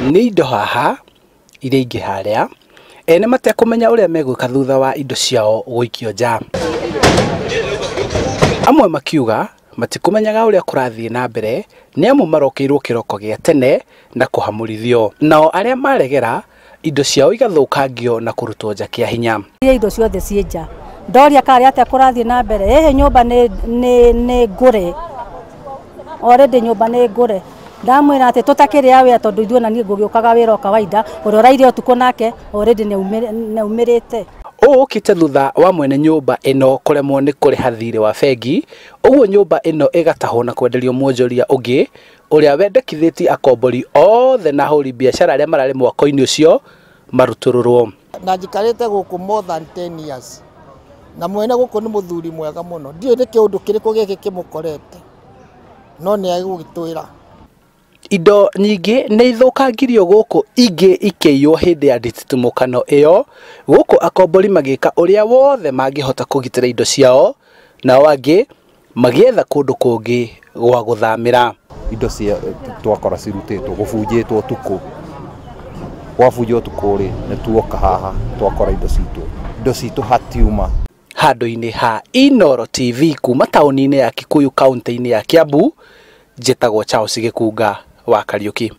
Nĩ indo haha iria ingĩ harĩa, ene matekũmenya ũrĩa megwĩka thutha wa indo ciao gũikio nja. Amwe makiuga matikũmenyaga ũrĩa kũrathiĩ na mbere nĩ amu marokeirwo kĩroko gĩa tene na kũhamũrithio. Nao arĩa maregera indo ciao igathũkangio na kũrutwo nja kĩa hinya. Indo ciothe ciĩ nja, ndoria karĩ atĩa kũrathiĩ na mbere, ĩhĩ nyũmba nĩ ngũre, already nyũmba nĩ ngũre. Ndamwĩra atĩ tũtakĩrĩ a wĩra tondũ ithuĩ na niĩ ngũgĩũkaga wĩra o kawaida, ũrĩa ũraire ũtukũ nake already nĩaumĩrĩte. Ũũ ũkĩte thutha wa mwene nyũmba ĩno kũremwo nĩ kũrĩha thirĩ wa bengi, ũguo nyũmba ĩno ĩgatahwo na kwenderio mwonjoria ũngĩ ũrĩa wendekithĩtie akombori othe na ahũri biacara arĩa mararĩ mwako-inĩ ũcio marutũrũrwo. Na njikarĩte gũkũ more than 10 years na mwene gũkũ nĩ mũthuri mwega mũno, ndiũĩ nĩ kĩũndũ kĩrĩkũ gĩkĩ kĩmũkorete no nĩ egũgĩtwĩra. Indo nyingĩ nĩ ithũkangirio gũkũ ingĩ ikĩiywo hĩndĩ ya nditimũkano ĩyo, gũkũ akombori magĩka ũrĩa wothe mangĩhota kũgitĩra indo ciao, nao angĩ magĩetha kũndũ kũngĩ gwa gũthamĩra. Indo cia twakora cirutĩtwo gũbunjĩtwo ũtukũ, gwabunjwo ũtukũ rĩ nĩ tuoka haha twakora indo citũ, indo citũ hatiuma. Handũ-inĩ ha Inooro TV kuma taũni-inĩ ya Kikuyu kaunti-inĩ ya Kiambu, njĩtagwo Charles Gĩkunga wa Kariuki.